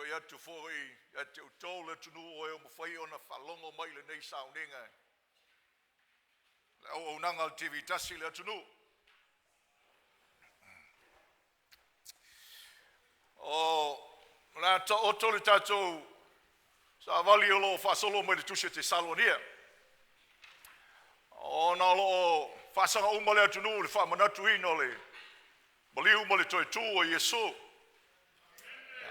Faatuloi atu foi ia te outou le atunuu o e ua mafai ona faalogo mai i lenei sauniga, le auaunaga a le TV Tasi i le atunuu. O le a taoto le tatou savali o lo o faasolo mai le tusi a Tesalonia, ona o lo o faasaga uma le atunuu i le faamanatuina o le maliu ma le toe tu o Iesu,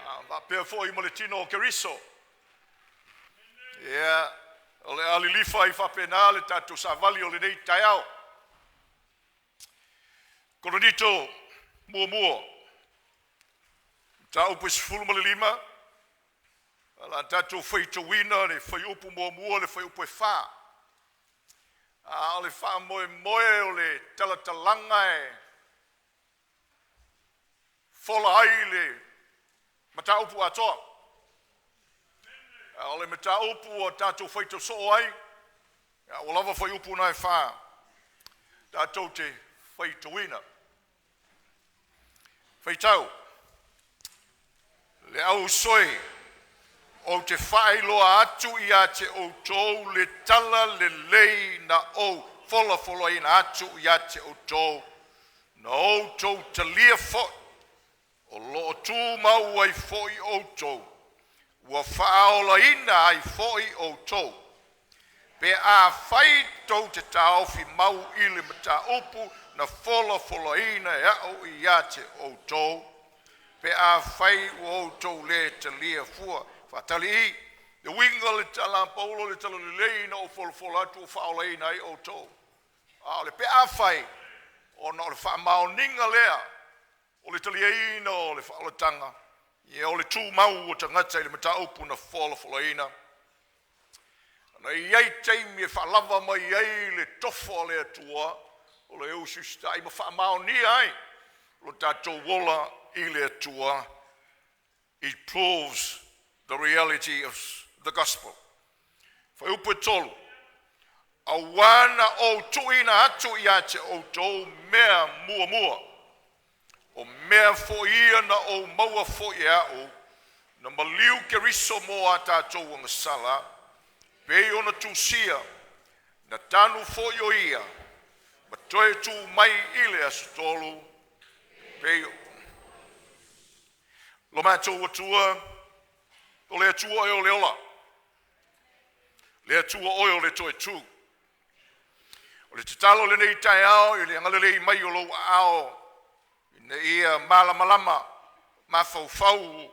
a faapea foi ma le tino o Keriso. Ia, o le a lilifa ai faapena le tatou savali o lenei taeao. Korinito muamua, mataupu e 15, o le a tatou faitauina le fuaiupu 1 i le fuaiupu e 4. A o le faamoemoe o le talatalaga e fola ai le mataupu atoa. A o le mataupu ua tatou faitau soo ai, a ua lava fuaiupu na e fa tatou te faitauina. Faitau: Le au uso e, ou te faailoa atu ia te outou le talalelei na ou folafolaina atu ia te outou, na outou talia foi, o lo o tumau ai foi outou, ua faaolaina ai foi outou, pe afai tou te taofi mau i le mataupu na folafolaina e a'u ia te outou, pe afai ua outou le talia fua. Faatali i. Le uiga o le tala a Paulo, o le talalelei na ou folafola atu ua faaolaina ai outou. A o le pe afai ona o le faamaoniga lea o le taliaina o le faaolataga, ia o le tumau o tagata i le mataupu na folafolaina. Na i ai taimi e faalava mai ai le tofa o le Atua o le usiusitai ma faamaonia ai lo tatou ola i le Atua. It proves the reality of the gospel. Fuaiupu e 3, auā na ou tuuina atu ia te outou mea muamua, o mea foi ia na ou maua foi e a'u, na maliu Keriso mo a tatou agasala, pei ona tusia, na tanu foi o Ia, ma toe tu mai i le aso tolu, pei lo matou Atua, o le Atua oe o le ola, le Atua oe o le toe tu. O le tatalo i lenei taeao i le agalelei mai o lou aao ina ia malamalama mafaufau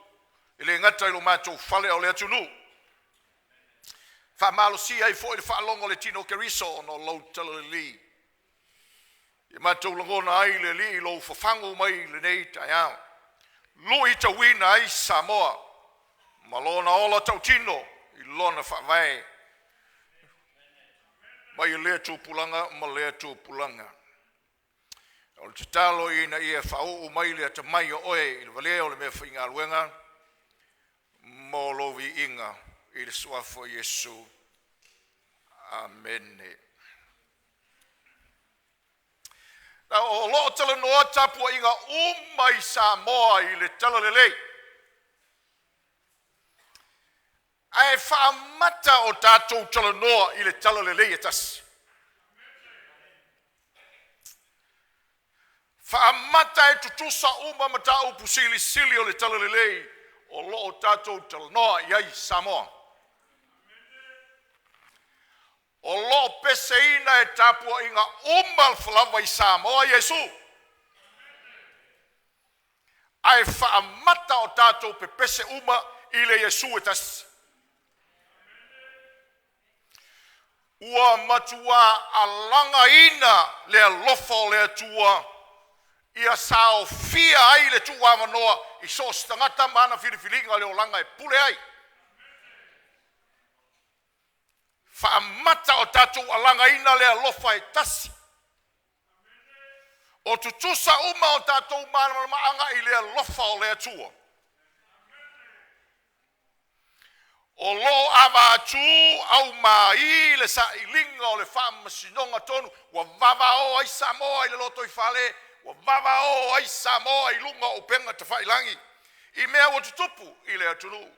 e le gata i lo matou fale a o le atunuu, faamalosia ai foi le faalogo a le tino o Keriso ona o lou talalelei. Ia matou lagona ai le Alii i lou fafagu mai i lenei taeao, luitauina ai Samoa ma lona ola tautino i lona faavae mai lea tupulaga ma lea tupulaga. O le tatalo ina ia faauu mai le atamai o oe i le valea o le meafaigaluega mo lou viiga i le suafa o Iesu. Amene. O lo o talanoa tapuaiga uma i Samoa i le Talalelei, ae faamata o tatou talanoa i le Talalelei e tasi. Faamata e tutusa uma mataupu silisili o le Talalelei o lo o tatou talanoa i ai i Samoa. O lo o peseina e tapuaiga uma lava i Samoa Iesu, ae faamata o tatou pepese uma i le Iesu e tasi. Ua matua alagaina le alofa o le Atua ia saofia ai le tuuavanoa i so o se tagata ma ana filifiliga i le olaga e pule ai. Faamata o tatou alagaina le alofa e tasi. O tutusa uma o tatou malamalamaaga i le alofa o le Atua. O lo o avatu aumai le sailiga o le faamasinoga tonu ua vavao ai Samoa i le lotoifale, ua vavao ai Samoa i luga o upega tafailagi I mea ua tutupu i le atunuu.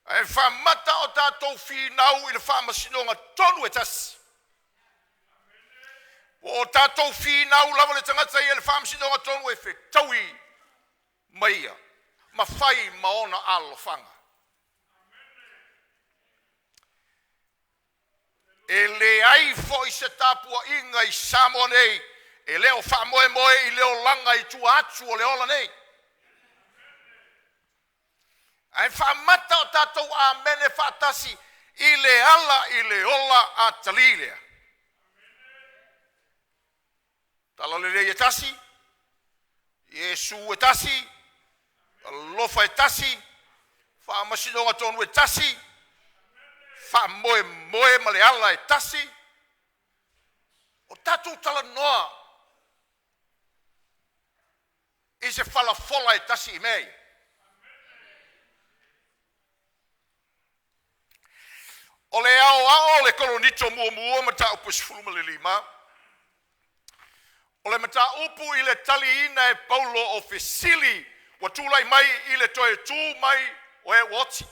Ae faamata o tatou finau i le faamasinoga tonu e tasi. Ua o tatou finau lava le tagata ia i le faamasinoga tonu e fetaui ma ia ma fai ma ona alofaga. E leai foi se tapuaiga i Samoa nei e le o faamoemoe i le olaga i tua atu o le ola nei. Ae faamata o tatou amene faatasi i le ala i le ola atalii lea. Talalelei e tasi, Iesu e tasi, alofa e tasi, faamasinoga tonu e tasi, faamoemoe ma le ala e tasi. O tatou talanoa i se falafola e tasi i mea ia? O le aoao o le Koronito muamua mataupu 15, o le mataupu i le taliina e Paulo o fesili ua tulai mai i le toe tu mai o e ua oti.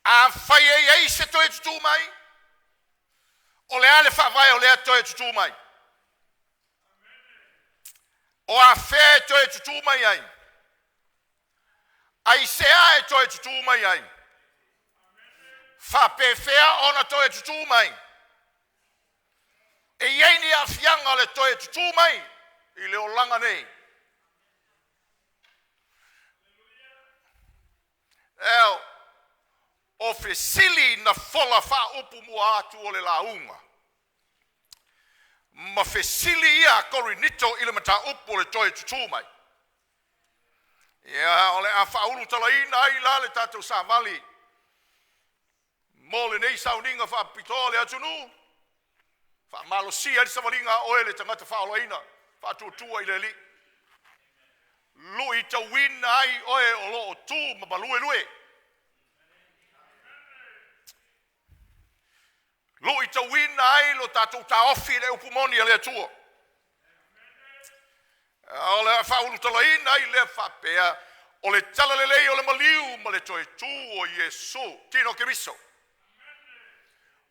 Afai e i ai se toe tutū mai, o le a le faavae o lea toe tutū mai? O afea e toe tutū mai ai? Aisea e toe tutū mai ai? Faapefea ona toe tutū mai? E i ai ni aafiaga o le toe tutū mai i le olaga nei? O fesili na fola faaupu mua atu o le lauga ma fesili ia a Korinito i le mataupu o le toe tutū mai. Ia, o le a faaulutalaina ai la le tatou savali mo lenei sauniga faapitoa o le atunuu, faamalosia ai le savaliga a oe le tagata faaolaina faatuatua i le Alii, luitauina ai oe o lo o tu ma maluelue, luitauina ai lo tatou taofi i le upu moni a le Atua. A o le a faaulutalaina ai lea faapea, o le talalelei o le maliu ma le toe tu o Iesu tino o Keriso.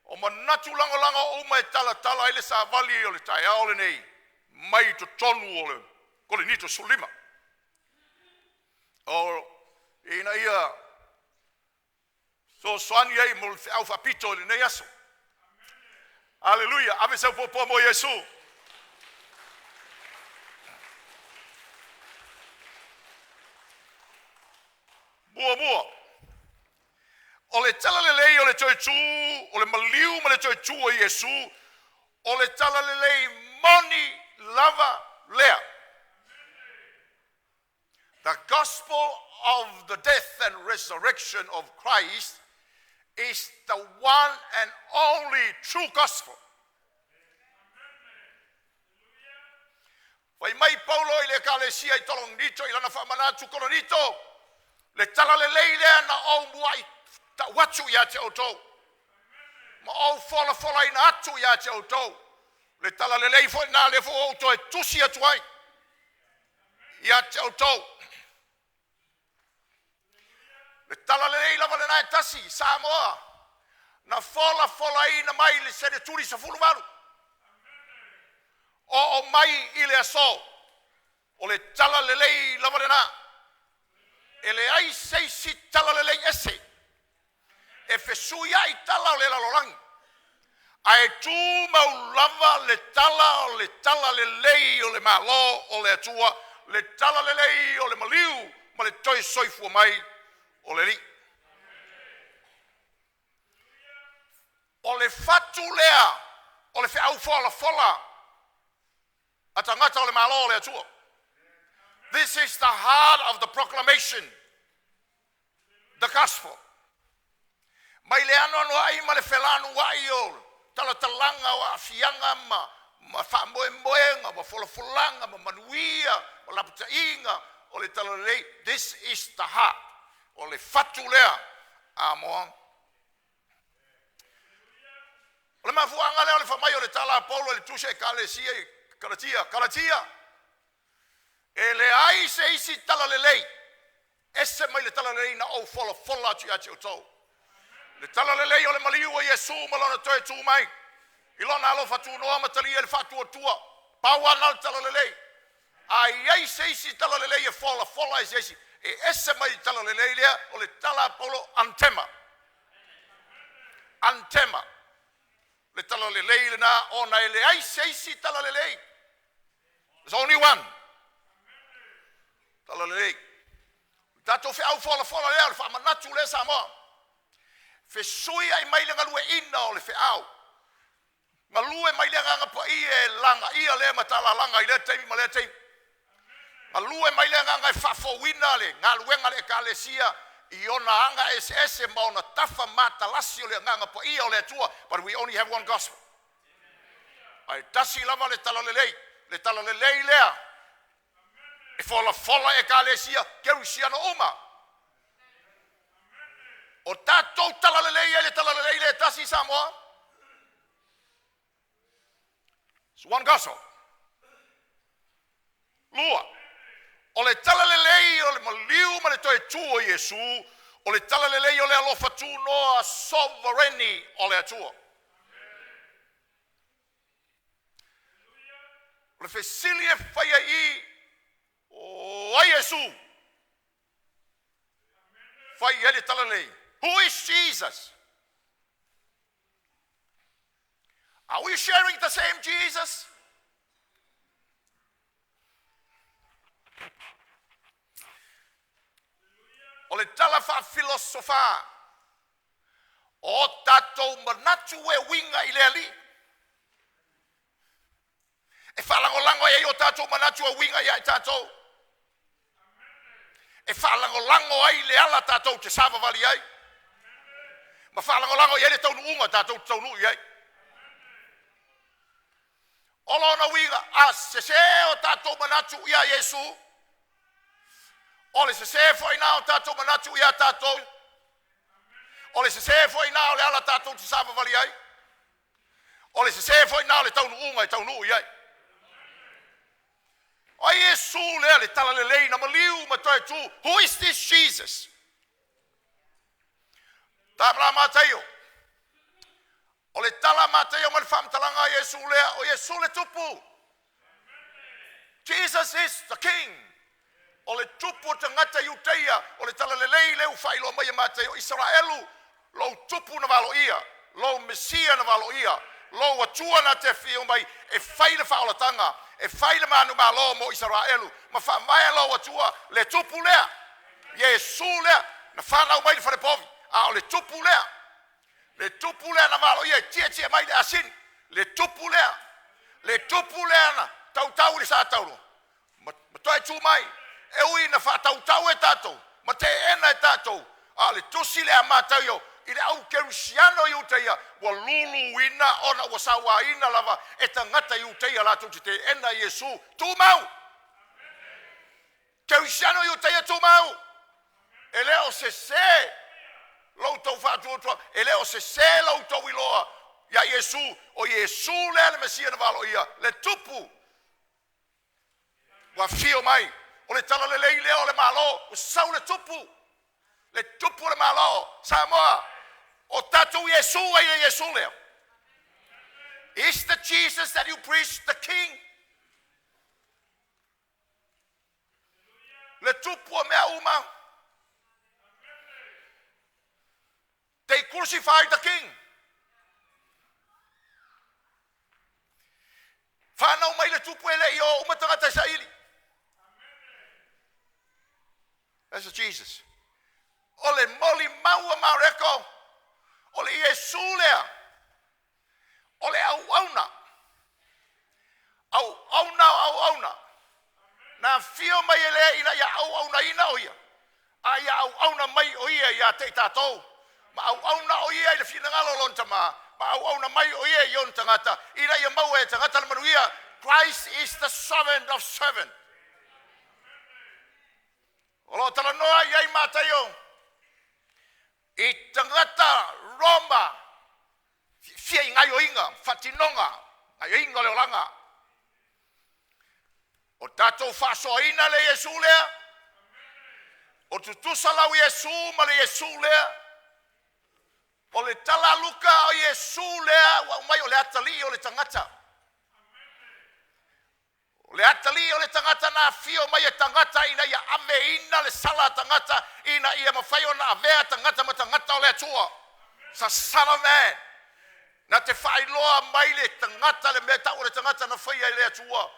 O manatu lagolago uma e talatala ai le savali o le taeao lenei mai totonu o le Korinito 15. O ina ia fesoasoani ai mo le feau faapito i lenei aso. Aleluia! Ave sau puapua mo Iesu. Muamua, o le talalelei o le toe tu o le maliu ma le toe tu o Iesu, o le talalelei moni lava lea. The gospel of the death and resurrection of Christ is the one and only true gospel. Fai mai Paulo i le ekalesia i Korinito i lana faamanatu Korinito, le talalelei lea na ou muai tau atu ia te outou, ma ou folafolaina atu ia te outou. Le talalelei foi lena lea foi ua ou toe tusi atu ai ia te outou. Le talalelei lava lena e tasi, Samoa, na folafolaina mai i le seneturi 18, oo mai i le aso, o le talalelei lava lena. E leai se isi talalelei ese e fesuiai tala o le lalolagi, ae tumau lava le tala o le talalelei o le Malo o le Atua, le talalelei o le maliu ma le toe soifua mai o le Alii. O le fatu lea o le feau folafola a tagata o le Malo o le Atua. This is the heart of the proclamation, the gospel. Mai le anoanoai ma le felanuai o talatalaga o aafiaga ma faamoemoega ma folafolaga ma manuia ma lapataiga o le talalelei. This is the heart. O le fatu lea Amoa. O le mafuaaga lea o le fai mai o le tala a Paulo i le tusi a Ekalesia i Kalatia, Kalatia, e leai se isi talalelei ese mai le talalelei na ou folafola atu ia te outou. Le talalelei o le maliu o Iesu ma lona toe tu mai i lona alofa tunoa ma talia i le faatuatua. Pau lava lena o le talalelei. A i ai se isi talalelei e folafola e se isi e ese mai le talalelei lea, o le tala a Paulo, anatema. Anatema. Le talalelei lena ona e leai se isi talalelei. There's only one. Talalelei. O tatou feau folafola lea, o le faamanatu lea Samoa. Fesuiai mai le galueaiina o le feau. Galue mai le agaga paia e lagaia lea matalalaga i lea taimi ma lea taimi. Galue mai le agaga e faafouina le galuega a le Ekalesia i ona aga eseese ma ona tafa matalasi o le agaga paia o le Atua. But we only have one gospel. Ae tasi lava le talalelei, le talalelei lea e folafola e Ekalesia Kerisiano uma. O tatou talalelei ai le talalelei le tasi Samoa. It's one gospel. Lua, o le talalelei o le maliu ma le toe tu o Iesu, o le talalelei o le alofa tunoa sovereign o le Atua. O le fesili e fai ai i, o ai Iesu? Fai i ai le talalelei. Who is Jesus? Are we sharing the same Jesus? O le tala faafilosofa o tatou manatu e uiga i le Alii. E faalagolago ai o tatou manatu e uiga ia i tatou. E faalagolago ai le ala tatou te savavali ai. Ma faalagolago i ai le taunuuga tatou te taunuu i ai. O lona uiga, a sesē o tatou manatu ia Iesu, o le sesē foi lena o tatou manatu ia tatou, o le sesē foi lena o le ala tatou te savavali ai, o le sesē foi lena o le taunuuga e taunuu i ai. O ai Iesu lea le talalelei na maliu ma toe tu? Who is this Jesus? Tala Mataio. O le tala Mataio ma le faamatalaga a Iesu lea, o Iesu le tupu. Jesus is the King. O le tupu o tagata Iuteia, o le talalelei lea ua faailoa mai e Mataio, Isaraelu, lou tupu na valoia, lou Mesia na valoia, lou Atua na te afio mai e fai le faaolataga, e fai le manumalo mo Isaraelu, ma faavae lou Atua, le tupu lea, Iesu lea, na whanau mai le wharepovi, a o le tupu lea, le tupu lea na valoia e tietie mai le asini, le tupu lea na tautau i le sa taulo, ma toe tu mai, e ui na whaatautau e tātou, ma teena e tātou, a le tusi le a Mataio, i le au Kerisiano i Iutaia, ua luluina ona ua sauaina lava e tagata i Iutaia latou te teena Iesu, tumau. Kerisiano i Iutaia tumau. E le o sesē lou tou faatuatua, e le o sesē lou tou iloa ia Iesu, o Iesu lea le Mesia na valoia, le tupu ua afio mai, o le talalelei lea o le Malo, ua sau le tupu o le Malo, Samoa, o tatou Iesu ai e Iesu lea. Is the Jesus that you preach the King? Le tupu o mea uma. They crucified the King. Whanau mai le tupu e le i o uma tagata e saili. That's Jesus. O le moli maua mareko, o le Iesu lea, o le auauna, auauna o auauna, na fio mai e lea ina ia auaunaina o ia, a ia auauna mai o ia ia te i tātou, ma auauna o ia i le finagalo o lona tama, ma auauna mai o ia i ona tagata, ina ia maua e tagata le manuia. Christ is the servant of servant. O lo talanoa i ai Mataio i tagata Roma Fiafia i gaoioiga, faatinoga, gaoioiga o le olaga. O tatou faasoaina le Iesu lea, o tutusa lau Iesu ma le Iesu lea. O le tala a Luka o Iesu lea ua aumai o le atalii o le tagata. O le atalii o le tagata na afio mai e tagata ina ia aveina le sala a tagata ina ia mafai ona avea tagata ma tagata o le Atua. It's a son of man. Na te faailoa mai le tagata le mea tau o le tagata na faia i le Atua.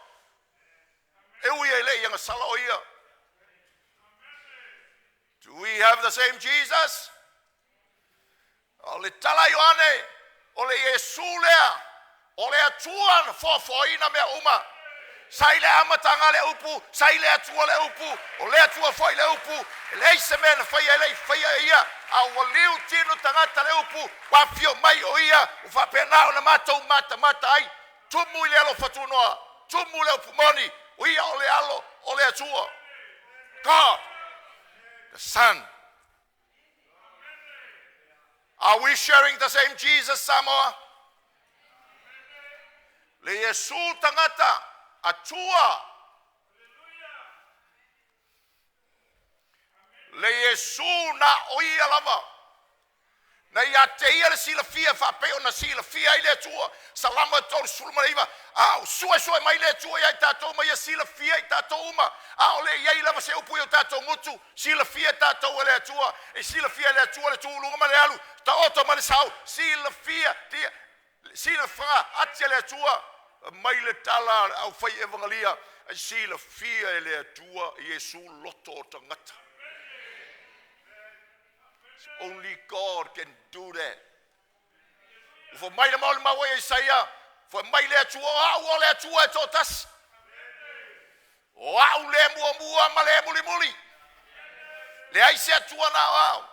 E ui e le i agasala o ia. Do we have the same Jesus? O le tala Ioane, o le Iesu lea, o le Atua na foafoaina mea uma. Sa i le amataga le upu, sa i le Atua le upu, o le Atua foi le upu, e leai se mea na faia e le i faia e ia, a ua liu tino tagata le upu, ua afio mai o ia, ua faapena ona matou matamata ai, tumu i le alofa tunoa, tumu le upu moni, o ia o le alo o le Atua. God, the Son. Are we sharing the same Jesus, Samoa? Le Iesu tagata Atua. Le Iesu na o ia lava. Na ia te ia le silafia faapei ona silafia ai le Atua. Salamo 39, a o suesue mai le Atua ia i tatou ma ia silafia i tatou uma. A o le i ai lava se upu i o tatou gutu, silafia tatou e le Atua. E silafia e le Atua le tuluga ma le alu, taoto ma le sau, silafia, tia, silafaga ati e le Atua. Mai le tala au fai evangelia, e silafia e le Atua Iesu loto o tagata. Only God can do that. Ua mai le maoli maua ia Isaia, fai mai le Atua, o au o le Atua e toatasi. O au le muamua ma le mulimuli. Leai se Atua na o au.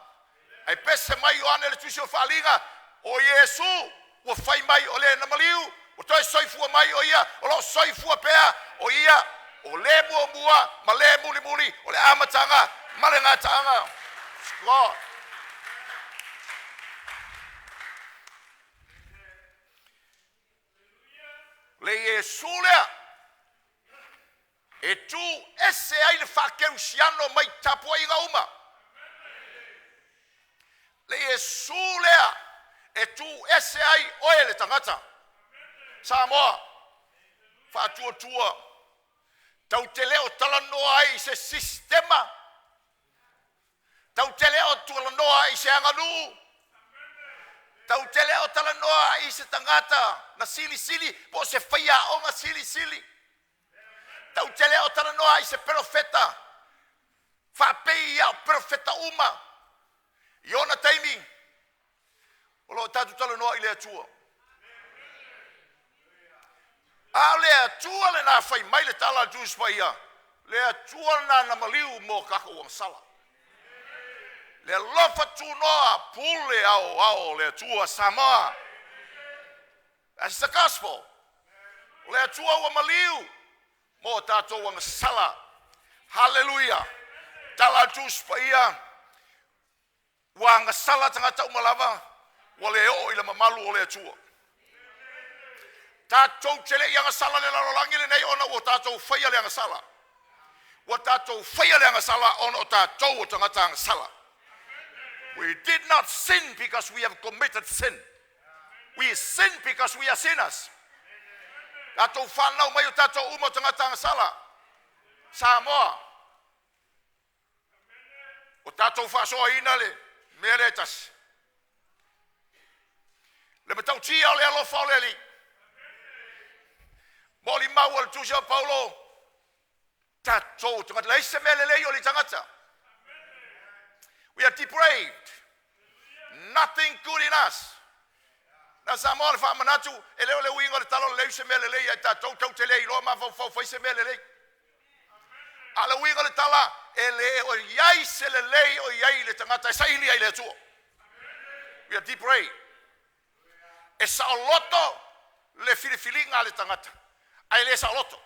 Ai pese mai Ioane le tusi o faaliga, o Iesu ua fai mai o le na maliu, o toe soifua mai o ia, o lo soifua pea, o ia, o le muamua ma le mulimuli, o le amataga ma le gataaga. God. Le Iesu lea e tu ese ai le faakeusiano mai tapuaiga uma. Le Iesu lea e tu ese ai oe le tagata. Samoa, faatuatua, tau te leo talanoa ai i se sistema, tau te leo talanoa ai i se aganuu, tau te leo talanoa ai i se tagata na silisili po o se faiaoga silisili, tau te leo talanoa ai i se perofeta, faapei ia o perofeta uma, i ona taimi, o lo o tatou talanoa i le Atua. A o le Atua lena fai mai le tala a le Tusi Paia, le Atua lena na maliu mo tatou agasala. Le alofa tunoa pule ao ao o le Atua Samoa. That's the gospel. O le Atua ua maliu mo tatou agasala. Hallelujah. Tala a le Tusi Paia, ua agasala tagata uma lava, ua le oo i le mamalu o le Atua. Tatou te le i agasala le lalolagi lenei ona ua tatou faia le agasala. Ua tatou faia le agasala ona o tatou o tagata agasala. We did not sin because we have committed sin. We sin because we are sinners. Tatou whanau mai o tatou uma o tagata agasala. Samoa. O tatou faasoaina le mea lea e tasi. Le matautia o le alofa o le Alii. Mo li mau o le tusi o Paulo, tatou tagata, leai se mea lelei o le tagata. We are depraved. Nothing good in us. Na Samoa le faamanatu, e le o le uiga o le tala o le leai se mea lelei ai tatou tau te le iloa mafaufau fai se mea lelei. A le uiga o le tala, e le o iai se lelei o iai le tagata e saili ai le Atua. We are depraved. E saoloto le filifiliga a le tagata, ae le saoloto.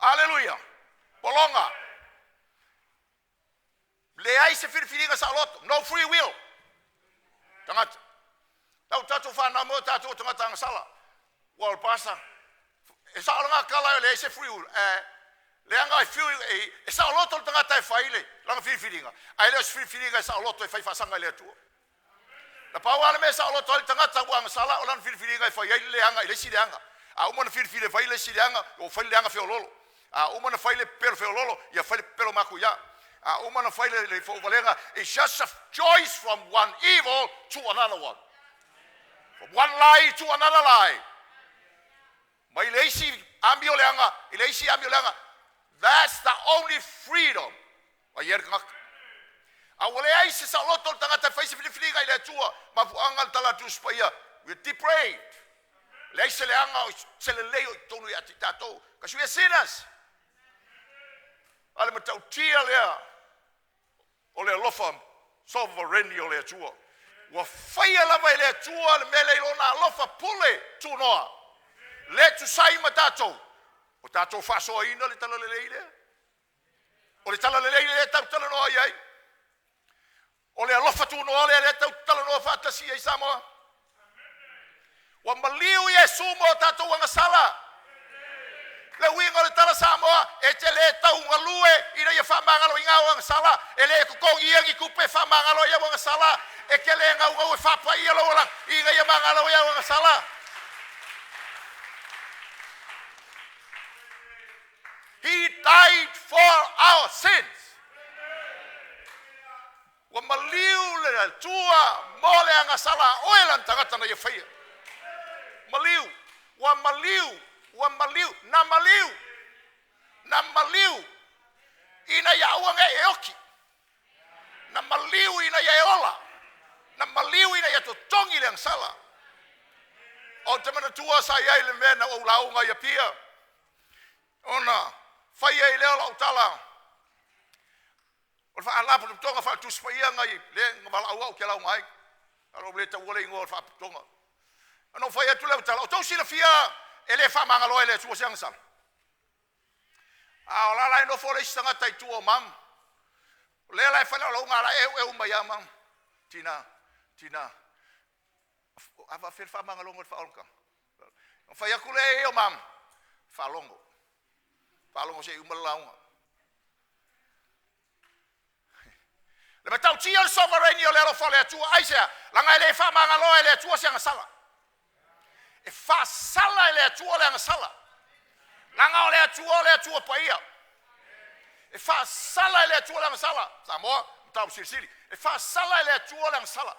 Aleluia. Pologa. Leai se filifiliga saoloto. No free will. Tagata. Lau tatou whanau mo tatou tagata agasala. Ua o le pasa. E sao langa kala e le se free will. Le anga e free e, e sao loto le tagata e fai le langa filifiliga. Ai le o se filifiliga e sao loto e fai faasaga i le Atua. Na pau lava le mea e saoloto ai le tagata ua agasala o lana filifiliga e fai ai le leaga i le isi leaga. A uma ona filifili e fai le isi leaga, ua fai le leaga feoloolo. A uma ona fai le pepelo feoloolo, ia fai le pepelo matuia. A uma ona fai le fouvalega, it's just a choice from one evil to another one. From one lie to another lie. Mai le isi amioleaga i le isi amioleaga. That's the only freedom. A ia le tagata. A ua leai se saoloto o le tagata e fai se filifiliga i le Atua, mafuaaga le tala a le Tusi Paia, we are depraved. Leai se leaga o se lelei o i totonu ia te i tatou. Because we are sinners. A le matautia lea o le alofa sovereign o le Atua. Ua faia lava e le Atua le mea lea i lona alofa pule tunoa. Le tusai ma tatou. O tatou faasoaina le talalelei lea. O le talalelei lea tau talanoa i ai. O le alofa tunoa lea lea tau talanoa faatasi ai Samoa. Ua maliu Iesu mo tatou agasala. Le uiga o le tala Samoa, e te le taugalue ina ia faamagaloina au agasala, e le totogi ni tupe e faamagalo ai au agasala, e te le gaugau e faapaia lou olaga ina ia magalo ai au agasala. He died for our sins. Ua maliu le Atua mo le agasala a oe lan tagata na ia faia. Maliu, ua maliu, ua maliu, na maliu, na maliu, ina ia aua ne i e oti, na maliu ina ia e ola, na maliu ina ia totogi le agasala. O te manatua sa i ai le mea na ou lauga i Apia, ona fai ai lea o lau tala, o le faalapotopotoga faale-Tusi Paia nai le na valaau au ou te lauga ai, a o le taua le igoa o le faalapotopotoga. Ona ou fai atu lea o tala, o tou silafia e le faamagaloa e le Atua se agasala. A o la e nofo le isi tagata i tua o mamu. O lea la e fai lau lauga la e eu mai a mamu. Tina, tina, a faafefea le faamagaloga o le faaolataga. Na fai atu lea e o mamu, faalogo. Faalogo se i uma le lauga. Le matautia o le sovereign o le alofa o le Atua, aisea, laga e le faamagaloa e le Atua se agasala. E faasala e le Atua le agasala. Laga o le Atua o le Atua paia. E faasala e le Atua le agasala. Samoa, mataupu silisili. E faasala e le Atua le agasala.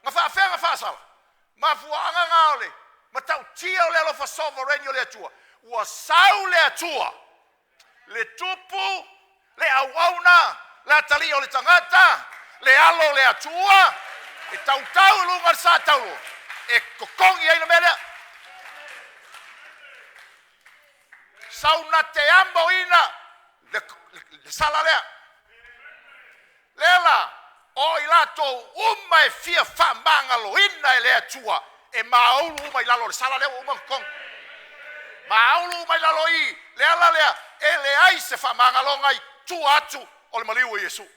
Na faafea na faasala? Mafuaaga na o le matautia o le alofa sovereign o le Atua. Ua sau le Atua, le tupu, le auauna, le atalii o le tagata, le alo o le Atua, e tautau i luga o le sa taulo, e totogi ai le mea lea. Sau na te amoina le sala lea. Lea la, o i latou uma e fia faamagaloina e le Atua, e maulu uma i lalo o le sala lea ua uma ona totogi. Maulu uma i lalo i le ala lea, e leai se faamagaloga i tua atu o le maliu o Iesu.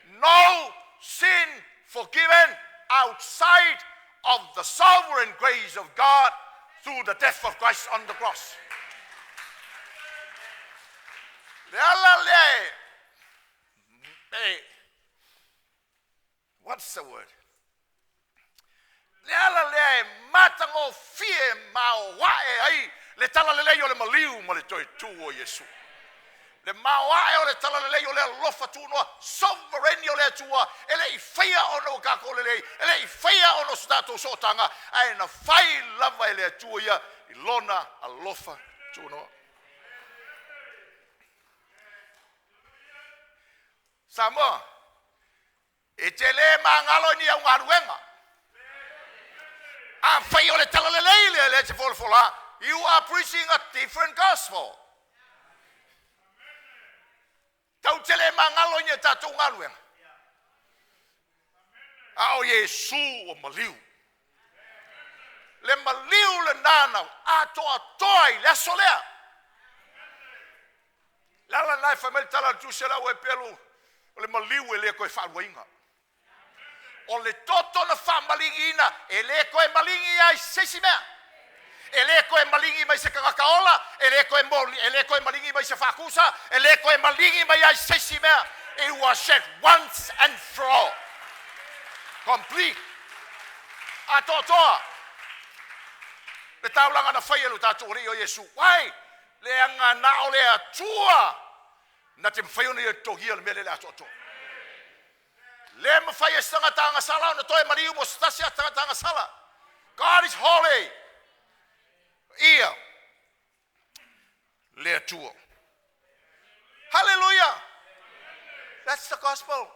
No sin forgiven outside of the sovereign grace of God through the death of Christ on the cross. Le ala lea e, what's the word? Le ala lea e matagofie ma oae ai le talalelei o le maliu ma le toe tu o Iesu. Le maoae o le talalelei o le alofa tunoa sovereign o le Atua, e le i faia ona o tatou lelei, e le i faia ona o se tatou sootaga, ae na fai lava e le Atua ia i lona alofa tunoa. Samoa, e te le magalo i ni au galuega. A fai o le talalelei lea lea te folafola, you are preaching a different gospel. Tau te le magalo i ni tatou galuega. A o Iesu o maliu. Le maliu le nana atoatoa i le aso lea. Le ala na e fai mai le tala a le Tusi lau e pelu o le maliu e le toe faaluaina. O le toto na faamaligiina e lē toe maligi ai se isi mea. E lē toe maligi mai se tagata ola, e lē toe moli, e lē toe maligi mai se faatusa, e lē toe maligi mai ai se isi mea. It was shed once and for all. Complete. Atoatoa. Le taulaga na faia e lo tatou Alii o Iesu. Why? Leaga na o le Atua na te mafai ona ia totogia le mea lea le atoatoa. Le mafai e se tagata agasala ona toe maliu mo se tasi a tagata agasala. God is holy. Ia le Atua. Hallelujah. That's the gospel.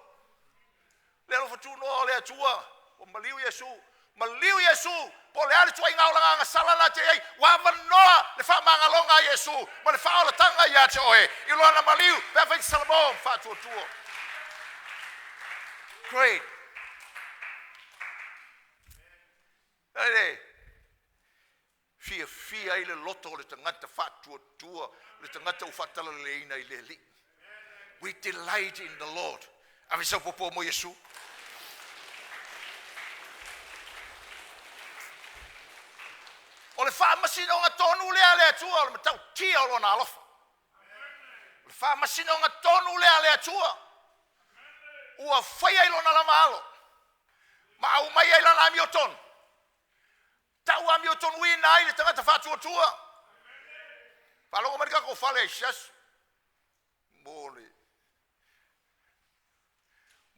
Le alofa tunoa o le Atua. Ua maliu Iesu. Maliu Iesu. Po le ale tuai ngau langa sala la te ai. Ua avanoa le faamagaloga a Iesu ma le faaolataga ia te oe. I lona maliu, pe afai Salamo faatuatua. Great. Ele fiafia ai le loto o le tagata faatuatua, le tagata ua faatalaleleiina i le Alii. We delight in the Lord. Ave sau popo mo Iesu. O le faamasinoga tonu lea a le Atua o le matautia o lona alofa. O le faamasinoga tonu lea a le Atua. Ua faia i lona lava alo. Ma aumai ai lana amiotonu. Tau amiotonuina ai le tagata faatuatua. Faalogo mai le tatou fale ai siasi. Mo le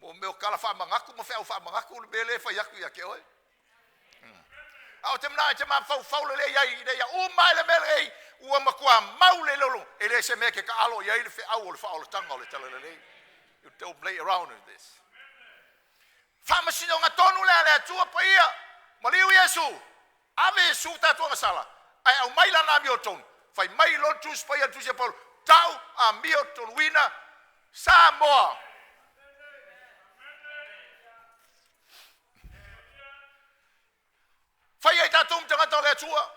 mo mea o tala faamagatu ma feau faamagatu le mea lea e fai atu ia te oe. A o te mana e te mafaufau lelei ai ina ia uma ai le mea lenei ua matua mau le lolo e le se mea ke ka alo i ai le feau o le faaolataga o le talalelei. You don't play around with this. Faamasinoga tonu lea a le Atua paia. Maliu Iesu. Ave Iesu tatou agasala. Ae aumai lana amiotonu. Fai mai lo Tusi Paia le Tusi a Paulo. Tau amiotonuina Samoa. Fai ai tatou ma tagata o le Atua.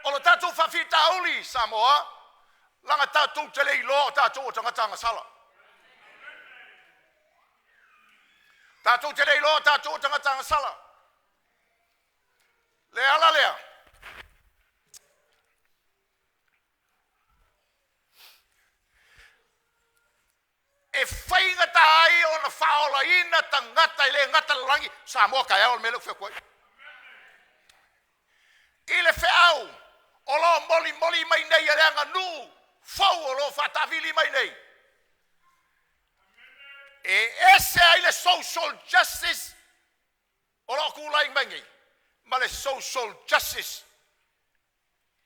O lo tatou faafitauli Samoa, laga tatou te le iloa o tatou o tagata agasala. Tatou te le iloa o tatou o tagata agasala. Le ala lea. E faigata ai ona faaolaina tagata e le gata lalolagi Samoa taeao o le mea lea ua fai atu ai. I le feau o lo o molimoli mai nei e le aganuu fou o lo o faataavili mai nei. E ese ai le social justice o lo o tulai mai nei ma le social justice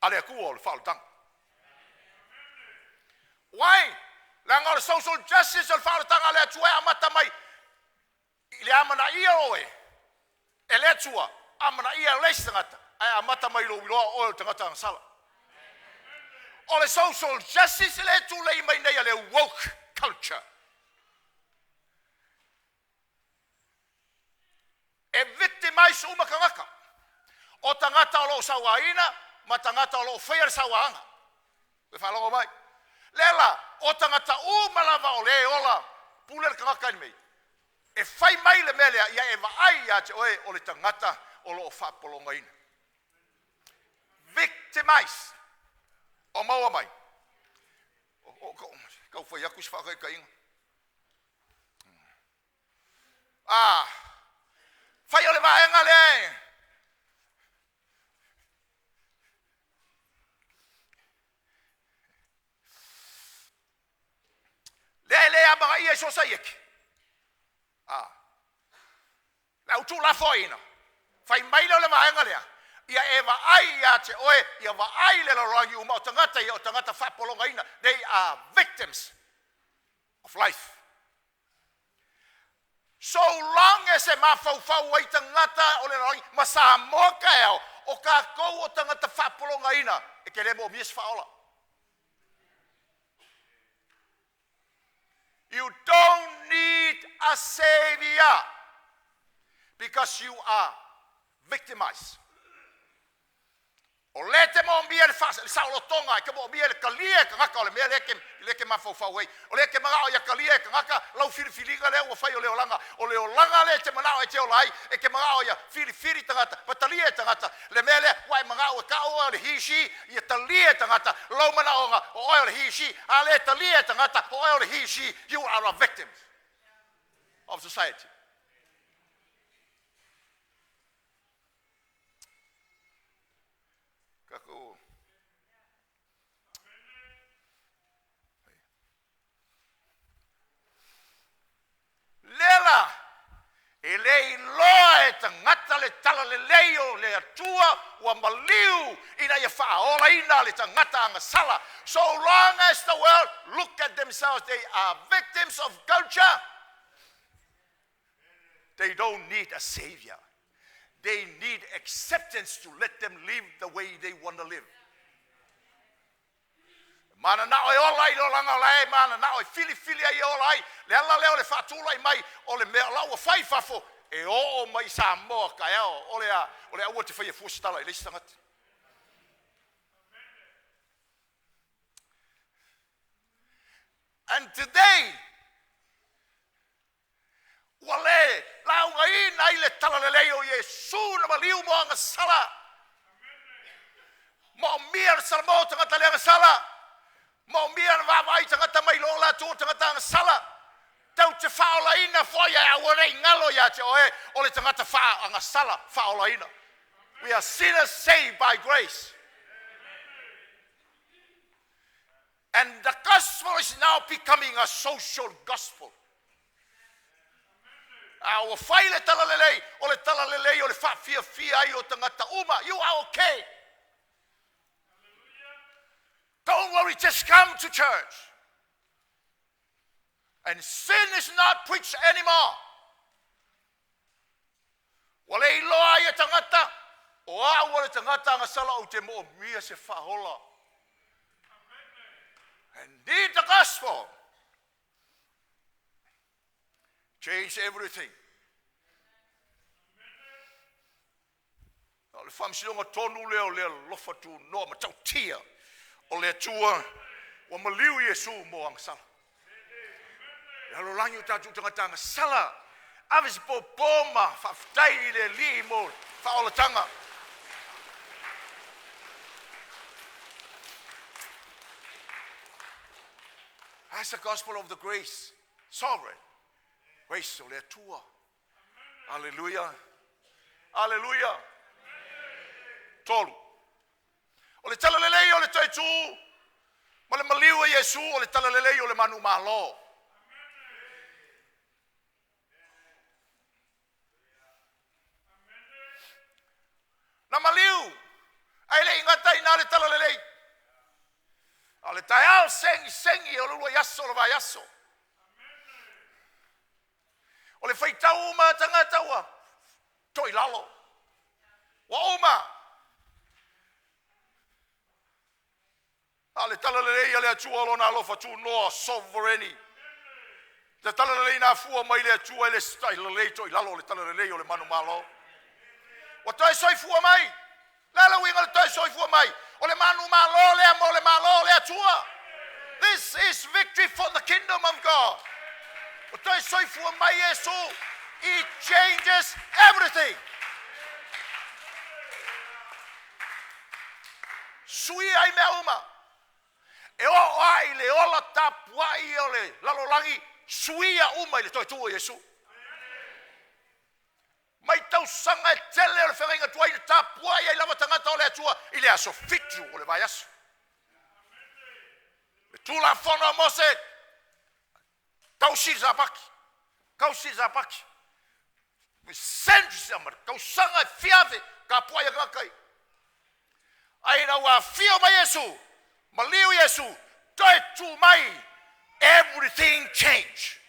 a le Atua o le faaolataga. Why? Leaga o le social justice o le faaolataga a le Atua e amata mai i le amanaia oe e le Atua, amanaia le isi tagata, ae amata mai lou iloa o oe o le tagata agasala. O le social justice le tulei mai nei a le woke culture. E victimize uma tagata. O tagata o lo o sauaina ma tagata o lo o faia le sauaga. E faalogo mai. Lea la, o tagata uma lava o le ola pule le tagata i le mei. E fai mai le mea lea, ia e vaai ia te oe o le tagata o lo o faapologaina. Victimize. O maua mai. O, kau fai aku se faakaitaiga. Ah, fai o le vaega lea e. Lea e le amagaia i sosaiete. Ah. Le au tuulafoaiina. Fai mai lea o le vaega lea. Ia e vaai ia te oe, ia vaai le lalolagi uma o tagata ia o tagata faapologaina. They are victims of life. So long as e mafaufau ai tagata o le lalolagi ma Samoa taeao, o tatou o tagata faapologaina, e te le moomia se faaola. You don't need a savior because you are victimized. O lea e te moomia le le saolotoga, e te moomia le talia e tagata o le mea lea e te mafaufau ai. O lea e te manao ia talia e tagata lau filifiliga lea ua fai o le olaga. O le olaga lea e te manao e te ola ai, e te manao ia filifili tagata, ma talia e tagata. Le mea lea, ua e manao e tau oe o le he she, ia talia e tagata, lou manaoga, o oe o le he she, a le talia e tagata, o oe o le he she, you are a victim of society. Tatou lea la e le iloa e tagata le talalelei o le Atua ua maliu ina ia faaolaina le tagata agasala. So long as the world look at themselves, they are victims of culture. They don't need a savior. They need acceptance to let them live the way they want to live. Mananao e ola i le olaga o la e mananao e filifili ai e ola ai. Le ala lea o le faatulai mai o le mea la ua fai i fafo e oo mai i Samoa taeao o le a o le aua te faia fua se tala i le isi tagata. And today, ua le laugaina ai le talalelei o Iesu na maliu mo agasala. Moomia le salamo o tagata le agasala. Moomia le vaavaai tagata mai lo latou o tagata agasala. Tau te faaolaina foi ae aua nei galo ia te oe o le tagata faagasala faaolaina. We are sinners saved by grace. And the gospel is now becoming a social gospel. A ua fai le talalelei, o le talalelei o le faafiafia ai o tagata uma. You are okay. Don't worry, just come to church. And sin is not preached anymore. Ua le iloa ai e tagata, o au o le tagata agasala ou te moomia se faaola. And need the gospel. Change everything. O le faamasinoga tonu lea o le alofa tunoa matautia o le Atua ua maliu Iesu mo agasala. E lalolagi o tatou tagata agasala, ave se pōpō ma faafetai i le Alii mo faaolataga. That's the gospel of the grace, sovereign grace o le Atua. Hallelujah. Hallelujah. Tolu. O le talalelei o le toe tū ma le maliu e Iesu o le talalelei o le manu malo. Na maliu ae le i gata i ina le talalelei. A o le taeao segisegio le uluai aso o le vaiaso. O le faitau uma a tagata ua toilalo. Ua uma. A o le talalelei a le Atua o lona alofa tunoa sovereign. Le talalelei na afua mai le Atua e le talalelei toilalo o le talalelei o le manumalo. Ua toe soifua mai. Le a le uiga o le toe soifua mai? O le manumalo lea mo le malo o le Atua. This is victory for the kingdom of God. Ua toe soifua mai Iesu. It changes everything. Suia ai mea uma. E oo lava i le ola tapuai o le lalolagi, suia uma i le toe tu o Iesu. Mai tausaga e tele o le feagaiga tuai na tapuai ai lava tagata o le Atua i le aso 7 o le vaiaso. Le Tulafono a Mose, tausi le Sapati, tausi le Sapati. Centuries ma tausaga e fia afe tapuai a tagata ia. Ae ina ua afio mai Iesu, maliu Iesu, toe tu mai, everything change.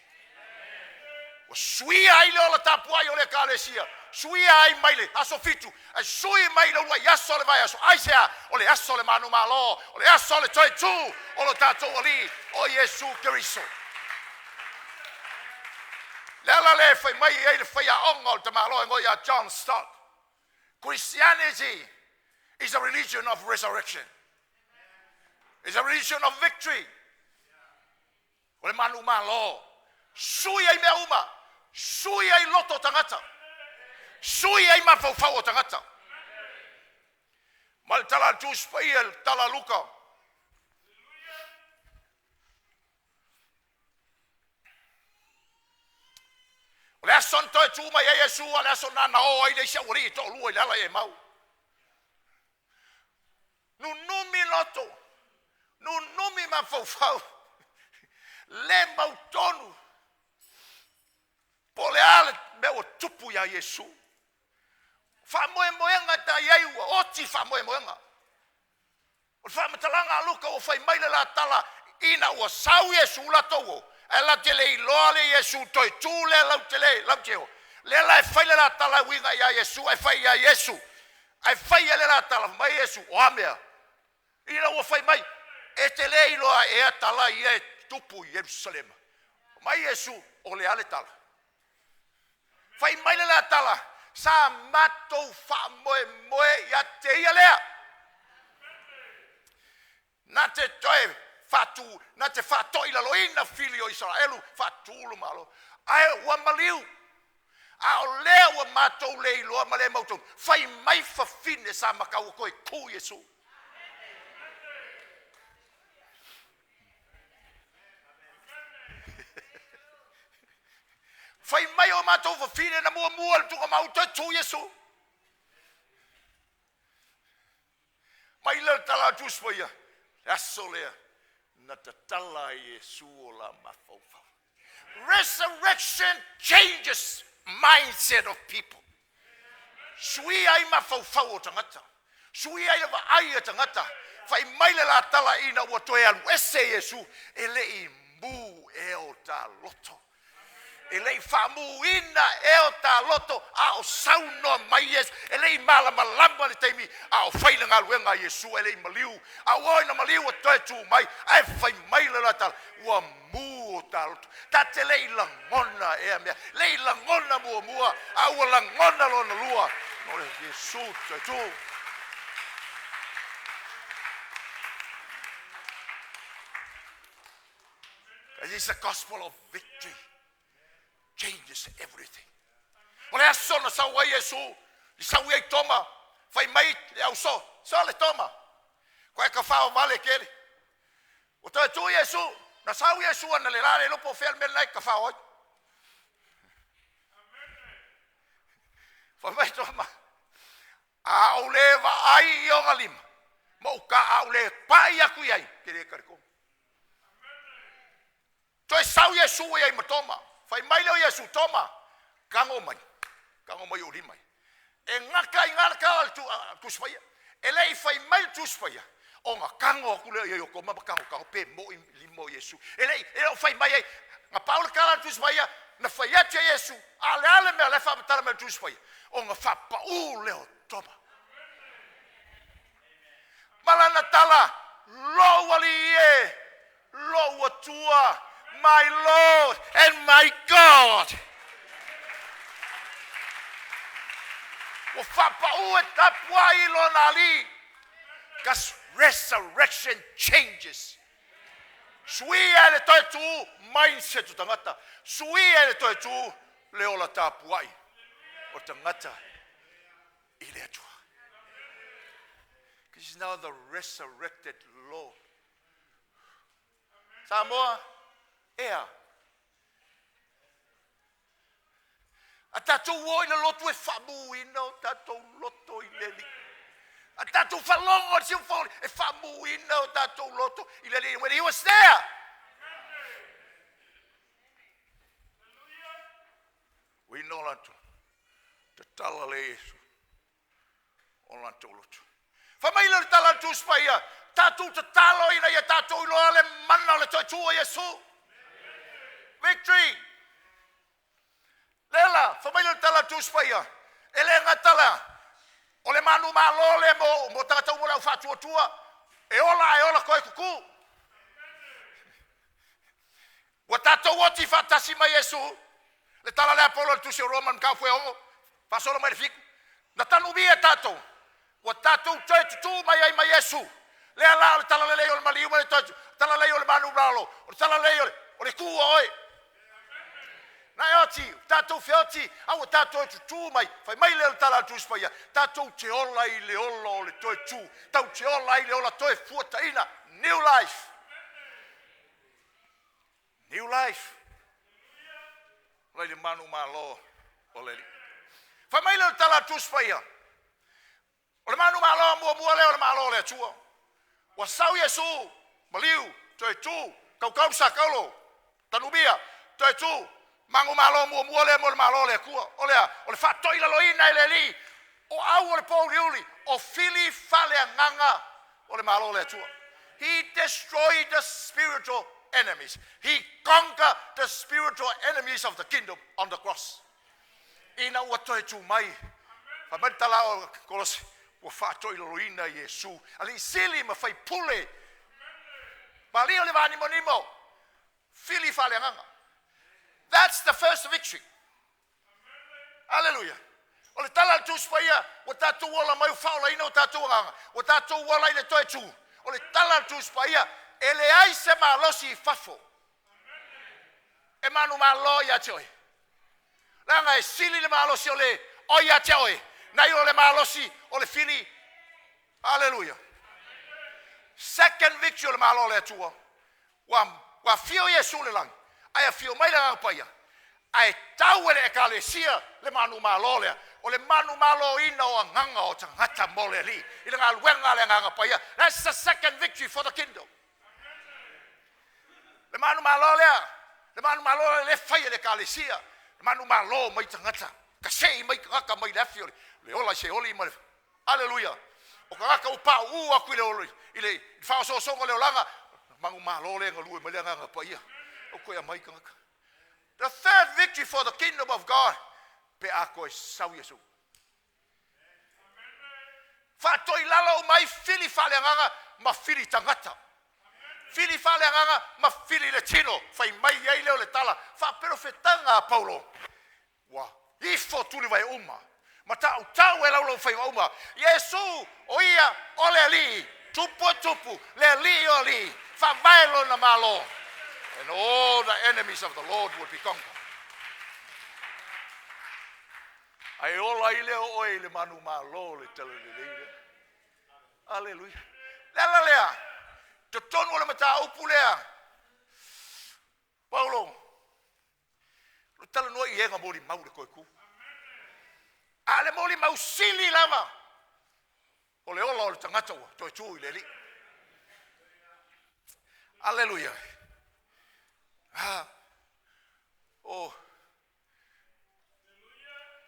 Ua suia ai le ola tapuai o le Ekalesia, suia ai mai le aso 7, ae sui mai le uluai aso o le vaiaso. Aisea? O le aso o le manumalo, o le aso o le toe tu o lo tatou Alii o Iesu Keriso. Le ala lea e fai mai ai le faiaoga o le tamaloa e igoa ia John Stott, Christianity Is a religion of resurrection. It's a religion of victory. O le manu malo. Sui ai mea uma. Sui ai loto o tagata. Sui ai mafaufau o tagata. Ma le tala a le Tusi Paia, le tala a Luka. O le aso na toe tu mai ai Iesu, a o le aso lena na o ai le isi aualii e toalua i le ala i Emau. Nunumi loto, nunumi mafaufau, le mautonu po o le a le mea ua tupu iā Iesu. Faamoemoega ta i ai ua oti faamoemoega. O le faamatalaga a Luka ua fai mai le la tala ina ua sau Iesu latou o, ae latou te le iloa le Iesu toe tu lea lau te le, lau te o. Lea la e fai le la tala e uiga iā Iesu, ae fai iā Iesu. Ae fai e le la tala, fai mai Iesu, o a mea? Ina ua fai mai, e te le iloa ea tala ia e tupu i Ierusalema. Mai Iesu, o le a le tala? Fai mai le la tala, sa matou faamoemoe ia te ia lea. Na te toe faatu, na te faatoilaloina fili o Isaraelu, faatu le Malo. Ae ua maliu, a o lea ua matou le iloa ma le mautonu, fai mai fafine sa matau ua toe tu Iesu. Fai mai o matou fafine na muamua le tuugamau toe tu Iesu. Mai lea le tala a Tusi Paia, le aso lea na tatala ai Iesu o la mafaufau. Resurrection changes mindset of people. Suia ai mafaufau o tagata. Suia ai le vaai a tagata. Fai mai le la tala ina ua toe alu ese Iesu, e le i mū ea o ta loto. E le i faamuina ea o ta loto a o saunoa mai Iesu. E le i malamalama le taimi a o fai le galuega a Iesu, e le i maliu. A ua ina maliu ua toe tu mai, ae fai mai le la tala, ua mū o ta loto. Ta te le i lagona ea mea. Le i lagona muamua, a ua lagona lona lua. O le Iesu toe tu. It is the gospel of victory. Changes everything. O le aso na sau ai Iesu, i sau ai Toma, fai mai le auso, so le Toma, koe ka whao vale kele. O toe tu Iesu, na sau Iesu ana le la le lopo fea le mea lai ka whao ai. Fai mai Toma, a ou le vaai i ona lima, ma ou ka a ou le pai aku i ai, ke le kaliko. Toe sau Iesu i ai ma Toma, fai mai lea o Iesu, Toma, kago mai, kago mai o lima. E ngaka i ngā ka le Tusi Paia. E le i fai mai le Tusi Paia, o ngā kago aku lea i o Toma ma kago kago pe mo i lima o Iesu. E le i o fai mai ai, ngā paula kala le Tusi Paia, na fai atu e Iesu, a le ale mea le whaamatala mai le Tusi Paia, o ngā whapau leo Toma. Malana tala, lou ali e, lou atua, my Lord and my God. Ua whapau e tapua i lona ali. Because resurrection changes. Suia le toe tu mindset o tagata. Suia le toe tu le ola tapuai o tagata i le Atua. Because he's now the resurrected Lord. Samoa, ea. A tātou o i le lotu e whaamuina o tātou loto i le li. A tātou whalongo o le siu e whaamuina o tātou loto i le li. When he was there. We know latu. Te tala le Iesu. O latou loto. Fai mai le tala le Tusi Paia, tātou tatalo ina ia tātou iloa le mana o le toe tu o Iesu. Victory. Lela, fai mai le tala le Tusi Paia, e le gatala, o le manu malo le mo, mo tagata uma le au faatuatua, e ola e ola koe kuku. Ua tātou oti whaatasi mai Iesu, le tala le Apolo le Tusi o Roma mkau fue ongo, whaasolo mai le fiku. Na tanu mia tātou, Ua tatou toe tutū mai ai ma Iesu. Lea la o le talalelei o le maliu ma le toe talalelei o le manumalo, o le talalelei o le tū o oe. Na e oti, tatou feoti, a ua tatou tutū mai, fai mai lea o le tala a le Tusi Paia, tatou te ola i le ola o le toe tū, tau te ola ai le ola toe fuataina, new life. New life. Ola i le manumalo o le Alii. Fai mai lea o le tala a le Tusi Paia, o le manumalo muamua lea o le Malo o le Atua. Ua sau Iesu, maliu, toe tū, kaukau sakaulo, tanumia, toe tū, manumalo muamua lea mo le Malo o le Atua. O lea, o le faatoilaloina e le Alii, o au o le pōuliuli, o fili faaleagaga o le Malo o le Atua. He destroyed the spiritual enemies. He conquered the spiritual enemies of the kingdom on the cross. Ina ua toe tū mai, fai mai le tala o Kolose, ua faatoilaloina Iesu, alii sili ma faipule, malia o le vanimonimo, fili faaleagaga. That's the first victory. Hallelujah. O le tala a le Tusi Paia, ua tatou ola mai, ua faaolaina o tatou agaga, ua tatou ola i le toe tū. O le tala a le Tusi Paia, e leai se malosi i fafo e manumalo ia te oe. Leaga e sili le malosi o le oi ia te oe, nai o le malosi o le fili. Hallelujah. Second victory o le Malo o le Atua. Ua afio Iesu i le lagi, ae afio mai le Agaga Paia, ae tau e le Ekalesia le manumalo lea, o le manumaloina o agaga o tagata mo le Alii, i le galuega a le Agaga Paia. That's the second victory for the kingdom. Le manumalo lea, le manumalo lea le fai e le Ekalesia, le manumalo mai tagata, kasei mai tagata mai le afi o le ola i se oli ma le Hallelujah. O tagata ua pa'u'u atu i le oli, i le faaosoosoga o le olaga, manumalo lea galue mai le Agaga Paia. O koe mai tagata. The third victory for the kingdom of God, pe a koe sau Iesu. Faatoilalo mai fili faaleagaga ma fili tagata. Fili faaleagaga ma fili le tino. Fai mai ai lea o le tala faaperofetaga a Paulo. Ua ifo tuli vai uma. Ma ta'utau e laulau faiva uma. Iesu o ia o le Alii, tupu o tupu, le Alii o alii, faavae lona Malo. And all the enemies of the Lord will be conquered. Ae ola ai lea o oe i le manumalo le talalelei lea. Aleluia. Le ala lea, totonu o le mataupu lea. Paulo, lo talanoa i ega moli mau le koe ku. A le moli mau sili lava, o le ola o le tagata ua toe tū i le Alii. Aleluia. O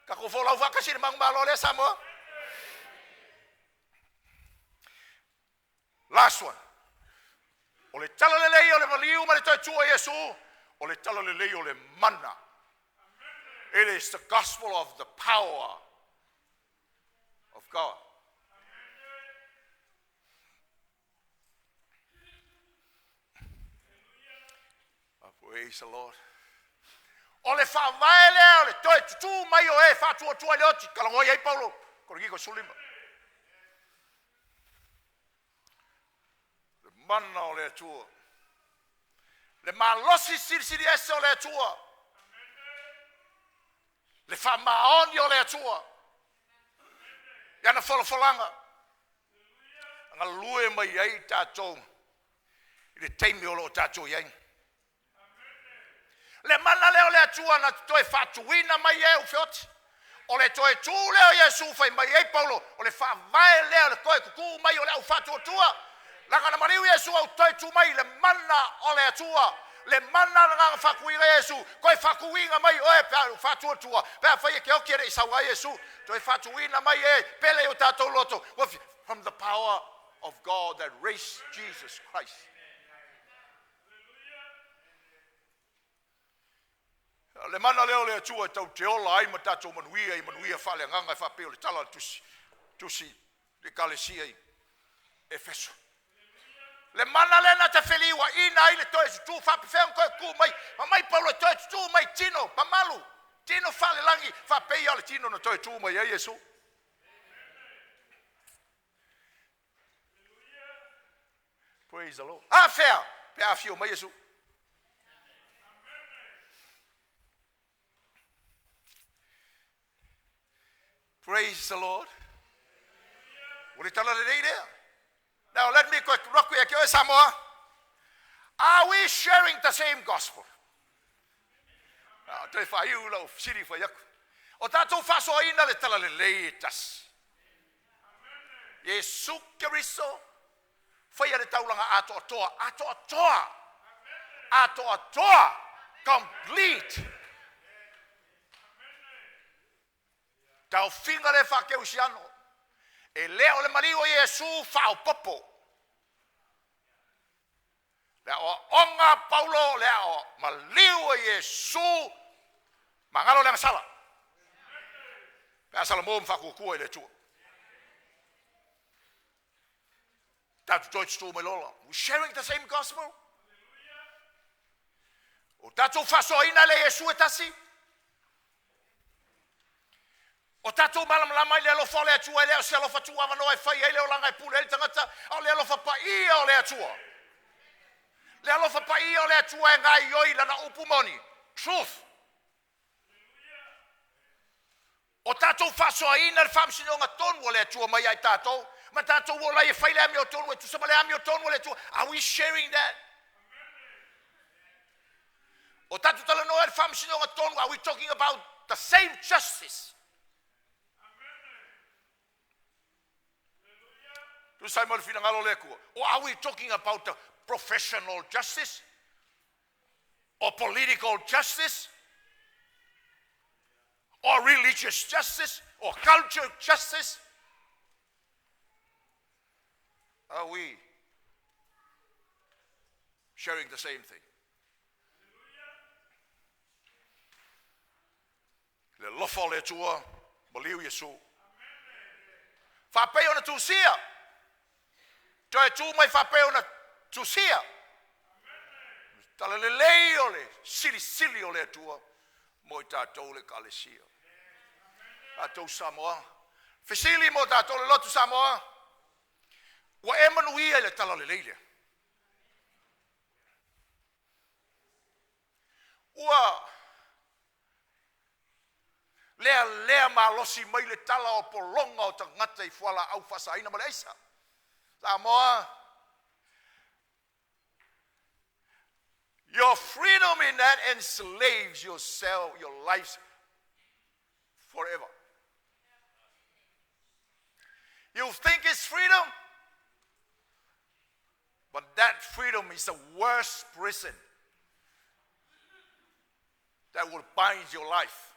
tatou folau faatasi i le manumalo lea Samoa. Last one. O le talalelei o le maliu ma le toe tū o Iesu, o le talalelei o le mana. It is the gospel of the power of God. Praise the Lord. O le faavae lea o le toe tutū mai o e faatuatua i le oti, talanoa ai Paulo, Korinito 15. Le mana o le Atua. Le malosi silisili ese o le Atua. Le faamaoni o le Atua. Ia na folafolaga. Galue mai ai tatou i le taimi o lo o tatou i ai. Le mana lea o le Atua na toe faatuina mai e u feoti. O le toe tū lea o Iesu fai mai ai Paulo, o le faavae lea o le toe tutū mai o le au faatuatua. Laga na maliu Iesu au toe tū mai le mana o le Atua. Le mana na ngā whakuinga Iesu, koe whakuinga mai oe pe a faatuatua, pe a whai e ke oki e rei sau ai Iesu, toe faatuina mai e pele o tātou loto. From the power of God that raised Jesus Christ. Le mana lea o le Atua e tau te ola ai ma tātou manuia i manuia faaleagaga e faapea o le tala a le tusi, tusi le Ekalesia i Efeso. Le mana lea na te feliua ina ai le toe tutū faapefea toe kū mai, ma mai Paulo e toe tutū mai tino, mamalu, tino faalelagi, faapea o le tino na toe tū mai ai Iesu. Praise the Lord. A fea pe afio mai Iesu. Praise the Lord. O le tala lelei lea. Now let me rock ia ke oe Samoa. Are we sharing the same gospel? Toe faaiu lau fesili fai aku. O tatou faasoaina le tala lelei e tasi. Iesu Keriso, faia le taulaga atoatoa, atoatoa, atoatoa, complete. Taofiga le faakeusiano. E le o le maliu o Iesu faaopopo. Le aoaoga a Paulo le ao maliu o Iesu magalo le agasala. Pe a salamo ma faakuakua i le Atua. Tatou toe tutu mai lola. We sharing the same gospel. O tatou faasoaina le Iesu e tasi. O tatou malamalama i le alofa o le Atua, e le o se alofa tuuavanoa e fai ai le olaga e pule ai le tagata, a o le alofa paia o le Atua. Le alofa paia o le Atua e gaioi lana upu moni. Truth. O tatou faasoaina le faamasinoga tonu o le Atua mai ai tatou, ma tatou ola e fai le amiotonu e tusa ma le amiotonu o le Atua. Are we sharing that? O tatou talanoa i le faamasinoga tonu, are we talking about the same justice? Tusa ai ma le finagalo o le Atua. Or are we talking about the professional justice? Or political justice? Or religious justice? Or cultural justice? Are we sharing the same thing? Le alofa o le Atua, maliu Iesu. Faapei ona tusia, toe tu mai faapei ona tusia. Tala lelei o le silisili o le Atua mo i tatou le Ekalesia. Tatou Samoa. Fesili mo tatou le lotu Samoa. Ua e manuia i le tala lelei lea. Ua lea lea malosi mai le tala o pologa o tagata i fualaau faasaina ma le aisa. Samoa, your freedom in that enslaves yourself, your lives forever. You think it's freedom, but that freedom is the worst prison that will bind your life.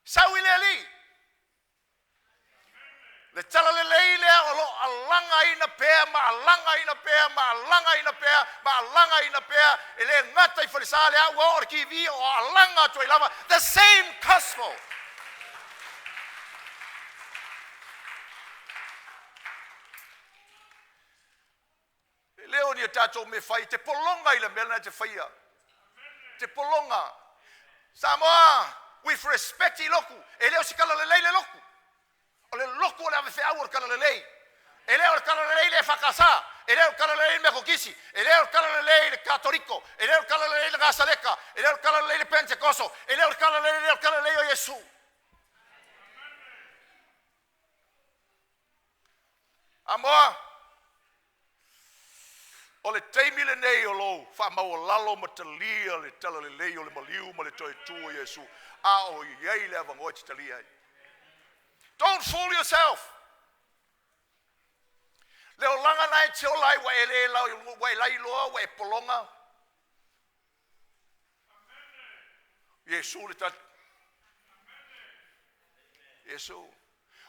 Sau i le Alii, le tala lelei lea o lo o alagaina pea ma alagaina pea ma alagaina pea ma alagaina pea, e le gata i falesa le au o le TV o alaga atu ai lava, the same gospel. E le o ni a tatou mea fai, te pologa i le mea lena e te faia. Te pologa. Samoa, with respect i loku, e le o se tala lelei le loku. O le loku o le avefeau o le tala lelei. E le o le tala lelei le EFKS, e le o le tala lelei le Metotisi, e le o le tala lelei le Katoliko, e le o le tala lelei le Nasaleka, e le o le tala lelei le Pentekoso, e le o le tala lelei, le tala lelei o Iesu. Amoa, o le taimi lenei o lou faamaualalo ma talia le tala lelei o le maliu ma le toe tu o Iesu, a o i ai le avanoa e te talia ai. Don't fool yourself. Le olaga na e te ola ai ua e le ua e lailoa, ua e pologa. Iesu le tali. Iesu.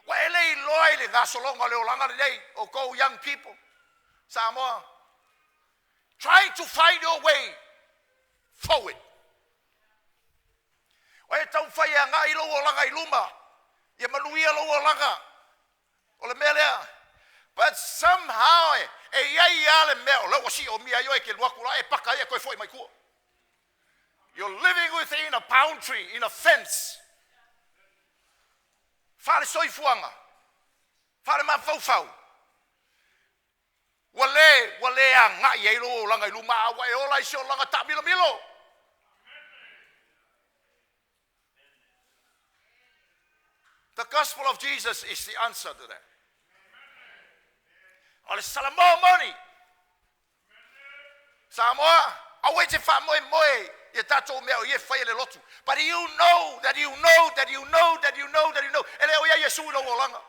Ua e le iloa i le gasologa o le olaga lenei, o kou young people, Samoa. Trying to find your way forward. O e taumafai e agai lou olaga i luma, ia manuia lou olaga. O le mea lea. But somehow e iai lava le mea o lea ua siomia ai oe e te alu atu la e paka ai e toe foi mai tua. You're living within a boundary, in a fence. Faale soifuaga, faale mafaufau. Ua le, ua le agai ai lou olaga i luma, a ua e ola i se olaga taamilomilo. The gospel of Jesus is the answer to that. O le Samoa moni. Samoa, aua e te faamoemoe ia tatou mea o ia e fai e le lotu. But you know that you know that you know that you know that you know, e le o ia Iesu i lou olaga.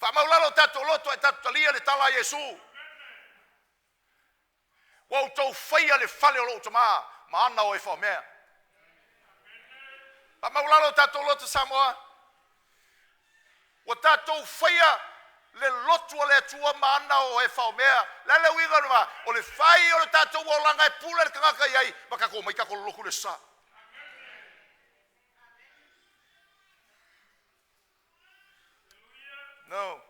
Faamaulalo o tatou loto e tatou talia le tala a Iesu. Ua outou faia le fale o lou tamā ma ana o e faomea. Faamaulalo o tatou loto Samoa. Ua tatou faia le lotu o le Atua ma ana o e faomea. Le ale uiga o le o le fai o le tatou olaga e pule le tagata i ai, ma tatou mai tatou lotu le sa. No.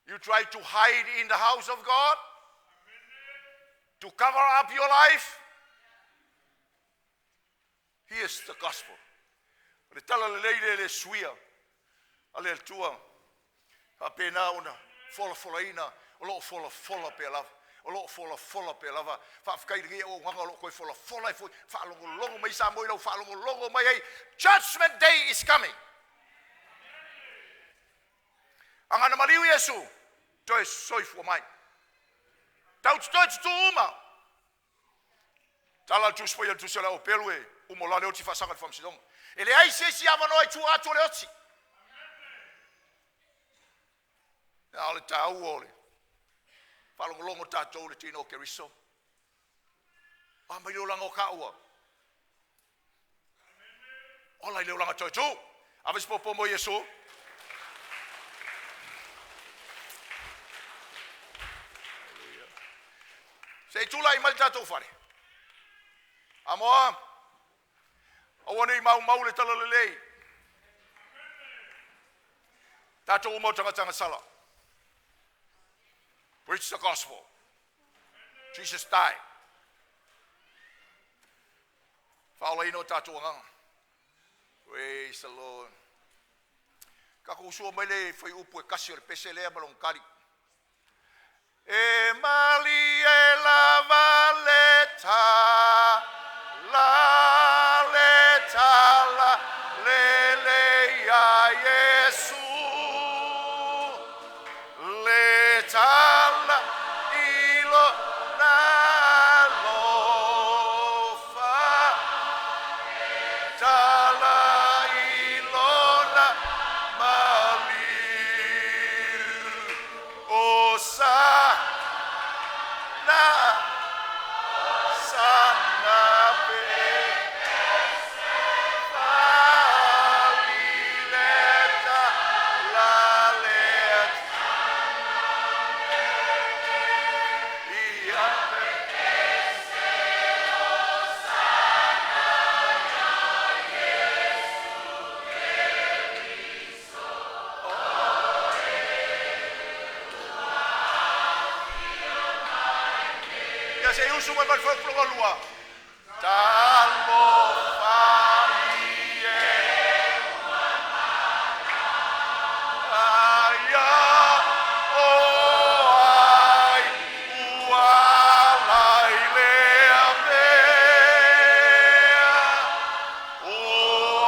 You try to hide in the house of God to cover up your life. Here's the gospel. O le tala lelei le le suia a le Atua. Faapena ona folafolaina o loo folafola pea lava. O loo folafola pea lava. Faafetai lenei o nganga o loo toe folafola e foi. Faalogologo mai Samoa i lau faalogologo mai ai. Judgment day is coming. Aga na maliu Iesu, toe soifua mai. Tau te toe tutu uma. Tala le tusi foi le tusi o le au pelu e umo la le oti faasaga le faamasinoga. E leai se isi avanoa i tua atu o le oti. A o le tāua o le faalogologo tatou le tino o Keriso. A mai le olaga o kaua. Ola i le olaga toe tu. Ave se popo mo Iesu. Se i tula i mai le tatou fale. Amoa, aua nei mau mau le tala lelei. Tatou uma o tagataga sala. Preach the gospel. Jesus died. Faaolaina o tatou agaga. Praise the Lord. Kako usua mai le fai upu e kasi o le pese lea ma long kali. E mali e lava le ta, la le ta la le le ia Iesu. Le ta la ilo na lofa. Ta la ilo na mali. O sa na sa na pe fali le ta la le ia pe. Ia se usu mai mai foi lua. Talo fai e aia o ai ua lai le mea o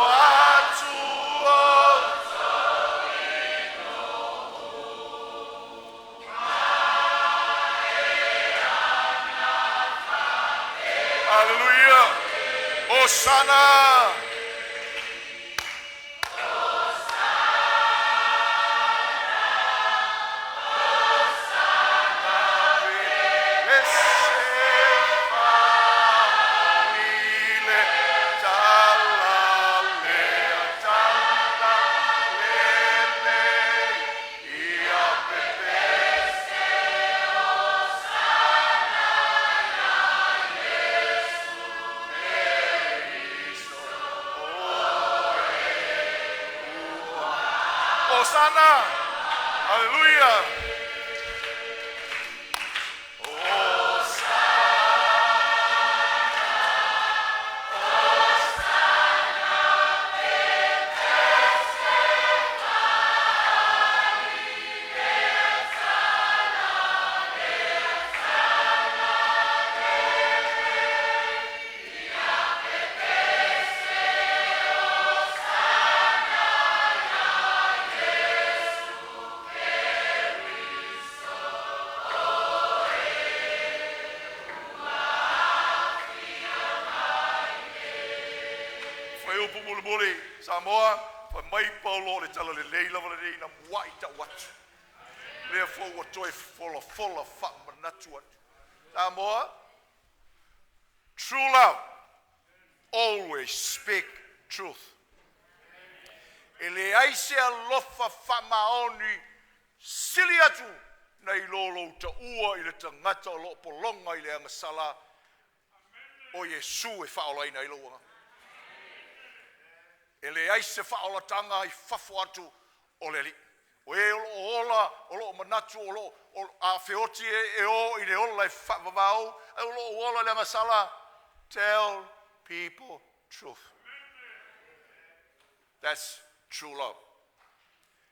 atu o. Hallelujah. Hosanna. Hosanna. Hallelujah. Fuaiupu mulimuli Samoa, fai mai Paulo o le talalelei lava lenei na muai tau atu. Lea foi ua toe folafola faamanatu atu. Samoa, true love always speak truth. E leai se alofa faamaoni sili atu nai lo lou taua i le tagata o lo o pologa i le agasala o Iesu e faaolaina ai lou agaga. E leai se faaolataga i fafo atu o le Alii. O e o lo o ola, o lo o manatu o lo o a feoti e o i le ola e faavavau, ae o lo o ola i le agasala. Tell people truth. That's true love.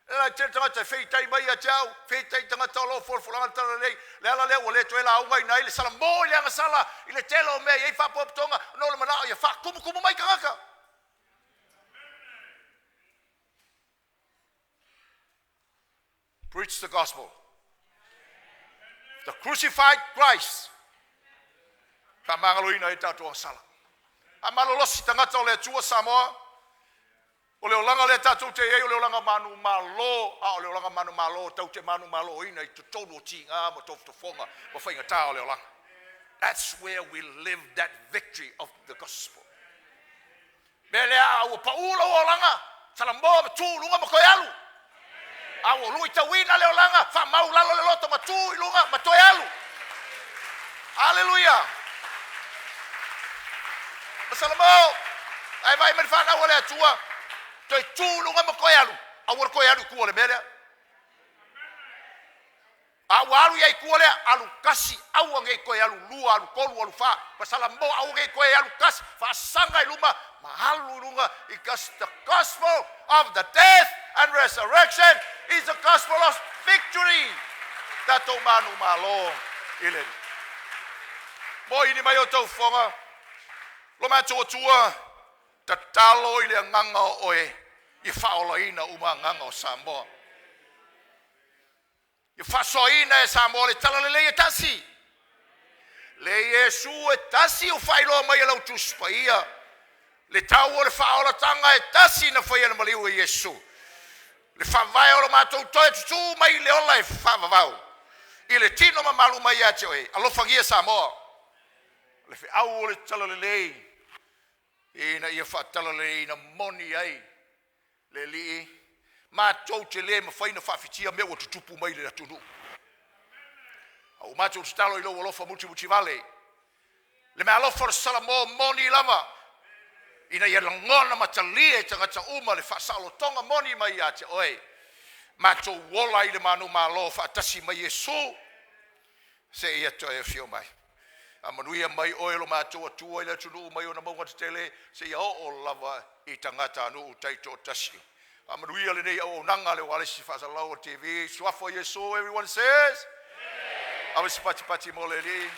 E lai tele tagata e feitai mai ia te au, feitai tagata o lo o folafolaga le talalelei, le ala lea ua le toe laugaina ai le salamo i le agasala i le tele o mea e i ai faapotopotoga, ona o le manao ia faatumutumu mai tagata. Preach the gospel. The crucified Christ. Faamagaloina ai tatou agasala. A malolosi tagata o le Atua Samoa, o le olaga lea tatou te i ai o le olaga manumalo, a o le olaga manumalo tatou te manumaloina i totonu o tiga ma tofotofoga ma faigata o le olaga. That's where we live that victory of the gospel. Mea lea a ua pau lou olaga, salamo ma tu i luga ma toe alu. A ua luitauina le olaga, faamau lalo le loto ma tu i luga ma toe alu. Aleluia! Ma Salamo, ae vaai mai le fanau a le Atua, toe tu i luga ma toe alu, aua le toe alu i tua o le mea lea. A ua alu i tua lea, alu tasi, aua nei toe alu lua, alu tolu, alu fa. Ma Salamo, aua nei toe alu tasi, faasaga i luma, ma alu i luga, because the gospel of the death and resurrection is the gospel of victory. Tatou manu malo i le mo ini mai o tau fofoga, lo matou Atua, tatalo i le agaga o oe i faaolaina uma agaga o Samoa. Ia faasoaina e Samoa le talalelei e tasi. Le Iesu e tasi o faailoa mai e lau Tusi Paia. Le tau o le faaolataga e tasi na faia le maliu e Iesu. Le faavae o lo matou toe tutū mai le ola e faavavau. I le tino mamalu mai ia te oe, alofagia Samoa. Le feau o le talalelei ina ia faatalalelei moni ai le Alii, matou te le mafai ona faafitia mea ua tutupu mai le atunuu. A ua matou tatalo i lou alofa mutimutivale, le meaalofa o le Salamo moni lava, ina ia lagona ma talia e tagata uma le faasaolotoga moni mai ia te oe. Matou ola ai i le manumalo faatasi ma Iesu seia toe afio mai. Faamanuia mai oe lo matou Atua i le atunuu mai ona mauga tetele seia oo lava i tagatanuu taitoatasi. Faamanuia lenei auaunaga a le Ualesi Faasalalau o le TV, suafa o Iesu, everyone says, ave se patipati mo le Alii.